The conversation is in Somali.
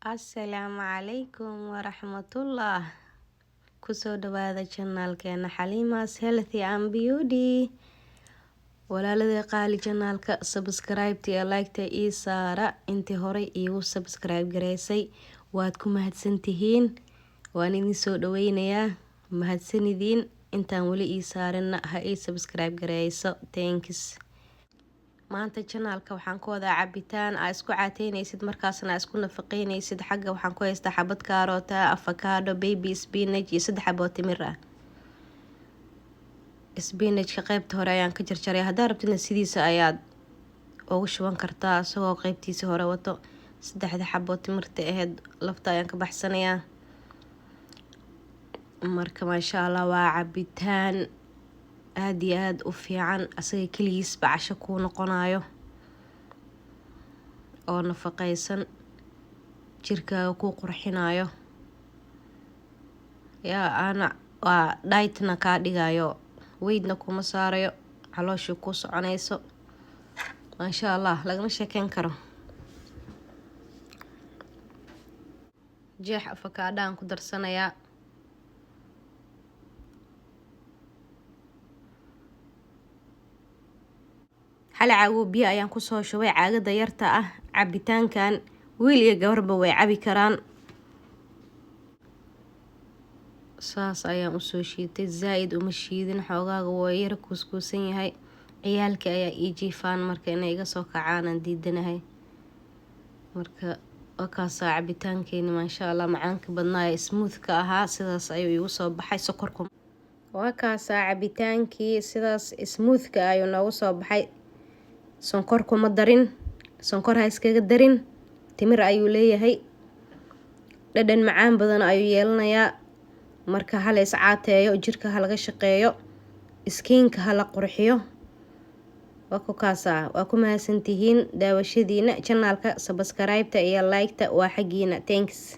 Asalaamu calaykum waraxmatullah. Kusoo dhawaada channelkeena Xaliima's Healthy and Beauty. Walaaladii qaali, channelka subscribe iyo like ii saara. Intii horey iigu subscribe gareysay, waad ku mahadsantihiin, waan idin soo dhaweynayaa, mahadsanidin. Intaan weli ii saarina, ha ii subscribe gareyso. Thanks. Maanta channelka waxaan ku wadaa cabitaan aa isku caateyneysid, markaasna aa isku nafaqeyneysid. Xagga waxaan ku haystaa xabad karoota, avocado, baby spinach iyo saddex xaboo timir ah. Spinachka qeybta hore ayaan ka jarjaray. Haddaa rabtidna, sidiisa ayaad ugu shuban kartaa isagoo qeybtiisa hore wato. Saddexda xaboo timirta aheyd lafta ayaan ka baxsanayaa. Marka maasha Allah, waa cabitaan aada iyo aada u fiican, asaga keligiisba casho kuu noqonayo oo nafaqeysan, jirkaaga kuu qurxinayo, yaa aana waa dietna kaa dhigayo, weightna kuma saarayo, calooshii kuu soconayso. Maasha Allah, lagama sheekeyn karo. Jeex afakaadhaan ku darsanayaa. Hal caago biyo ayaan kusoo shubay caagada yarta ah. Cabitaankan wiil iyo gabarba way cabi karaan. Saas ayaan usoo shiitay, zaa-id uma shiidin, xoogaaga waa yara kuuskuusan yahay. Ciyaalka ayaa ii jiifaan, marka inay iga soo kacaanaan diidanahay. Marka wakaasaa cabitaankeeni, maasha Allah, macaanka badnaa ee smoothka ahaa, sidaas ayuu iigu soo baxay. Sokorku waa kaasaa, cabitaankii sidaas smoothka ayuu noogu soo baxay. Sonkor kuma darin, sonkor ha iskaga darin. Timir ayuu leeyahay, dhadhan macaan badan ayuu yeelanayaa. Marka hala iscaateeyo, jirka ha laga shaqeeyo, skinka hala qurxiyo. Waa ku kaasaa. Waa ku mahadsantihiin daawashadiina. Channelka subscribe-ta iyo like-ta waa xaggiina. Thanks.